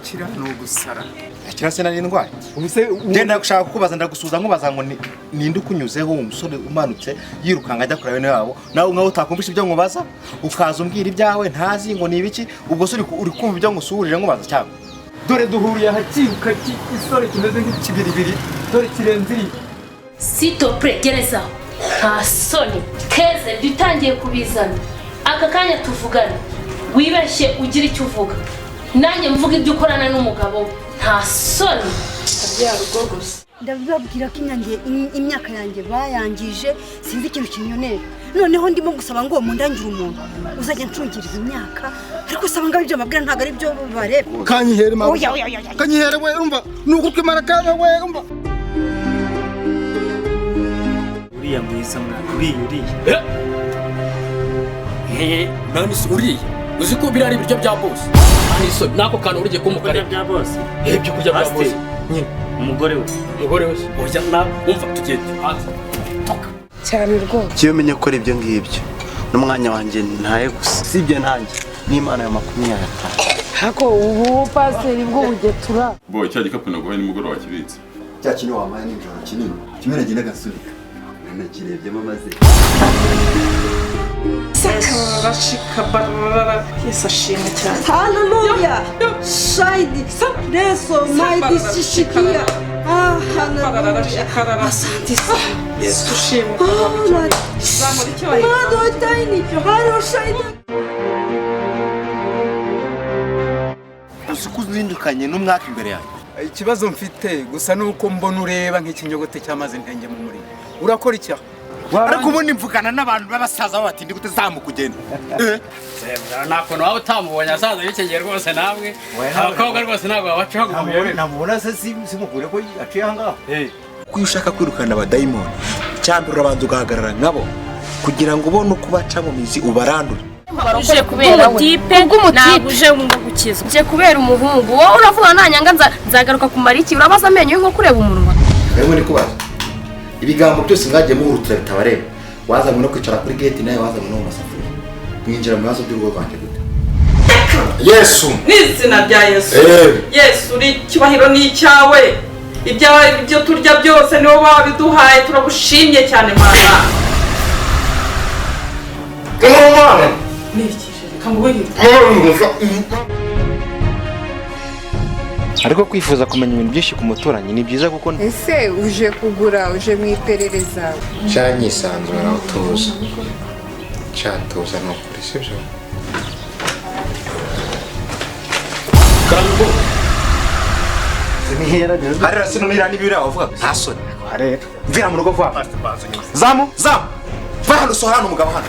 Kudakira ni ugusara. Akira se nari ndwaye. Ubuse Ngenda gushaka kukubaza, ndagusuza, nkubaza ngo ninde ukunyuzeho, umusore umanutse yirukanka ajya kureba bene wabo, nawe nkaho utakumvisha ibyo nkubaza, ukaza umbwira ibyawe ntazi ngo ni ibiki. Ubwo se uri kumva ibyo ngusuhurije nkubaza cyangwa? Dore duhuriye aha kiruka cy'igisore kimeze nk'ikibiribiri, dore kirenze iriya. S'il te plaît, gereza nta soni. Keze ibyo utangiye kubizana aka kanya tuvugana, wibeshye ugira icyo uvuga, nanjye mvuga ibyo ukorana n'umugabo we. Nta soni. Ndababwira ko imyaka yanjye bayangije, sinzi ikintu kinyonera. Noneho ndimo gusaba ngo mundangire umuntu uzajya ncungiriza imyaka, ariko usaba ngo ibyo mbabwira ntabwo ari byo bareba. Kanyihere mama. Oya, oya, oya, oya. Kanyihere we, umva nuko twimara kanya we, umva. Uriya mwiza mwana, uriya, uriya. None se uriya uzi ko biriya ari ibiryo bya boss? Nta isoni n'ako kantu urigiye kumukareba. Ibyo bya boss? Ibyo kurya bya boss. Pasiteri. Nyine. Umugore we. Umugore wese, oya, na umva tugende hanze toka. Cyane rwose. Iyo menye gukora ibyo ngibyo n'umwanya wanjye ntaye gusa, si ibyo ntanjye n'Imana ya 25. Hako ubu pasiteri bw'ubugetura. Bo cya gikapu naguhaye nimugoroba wakibitse? Cya kintu wampaye nijoro kinini kimwe nagendaga nsunika, nakirebyemo maze. Yesu ashimwe cyane. Haleluya, shayidi reso mayidi shishikiya. Ah, haleluya, asante sana. Yesu ushimwe. Zamura icyubahiro. Mado tayini haro shayidi. Uzi ko uzindukanye n'umwaka imbere yanjye? Ikibazo mfite gusa ni uko mbona ureba nk'ikinyogote cy'amazi ntenge mu muriro. Urakora icyaha. Ariko ubundi mvugana n'abantu b'abasaza b'abatindi gute? Zamuka ugenda. Nta kuntu waba utamubonye asaza bikengeye rwose, namwe abakobwa rwose ntabwo babacaho ngo muyobe. Namubona se simukure ko aciye aha ngaha? Kuko iyo ushaka kwirukana abadayimoni, cyambere urabanza ugahagarara nkabo kugira ngo ubone uko ubaca mu mizi ubarandure. Uje kubera umutipe, ntabwo uje ngo gukizwa, uje kubera umuhungu. Wowe uravuga nanyanga nzagaruka kumara iki? Urabaza amenyo y'inkoko ureba umunwa. Barimo ni kubaza ibigambo byose mwagiye muhurutira bitabareba. Wazanywe no kwicara kuri gate, nawe wazanywe no mu masafuriya, mwinjira mu bibazo by'urugo rwanjye gute? Yesu! N'izina rya Yesu. Eh. Yesu, uri icyubahiro ni icyawe. Ibyawe, ibyo turya byose niwo wabiduhaye, turagushimye cyane Mana. Ni iki? Reka nguhe. Ariko kwifuza kumenya ibintu byinshi ku muturanyi ni byiza kuko Ese uje kugura, uje mu iperereza? Cyanyisanzura aho tuza cyatuza ni ukuri, sibyo? Karango. Harera sinumira n'ibira wavuga, nta soni. Mvira mu rugo vuba. Zamu, zamu, va hano, sohora hano umugabo hano.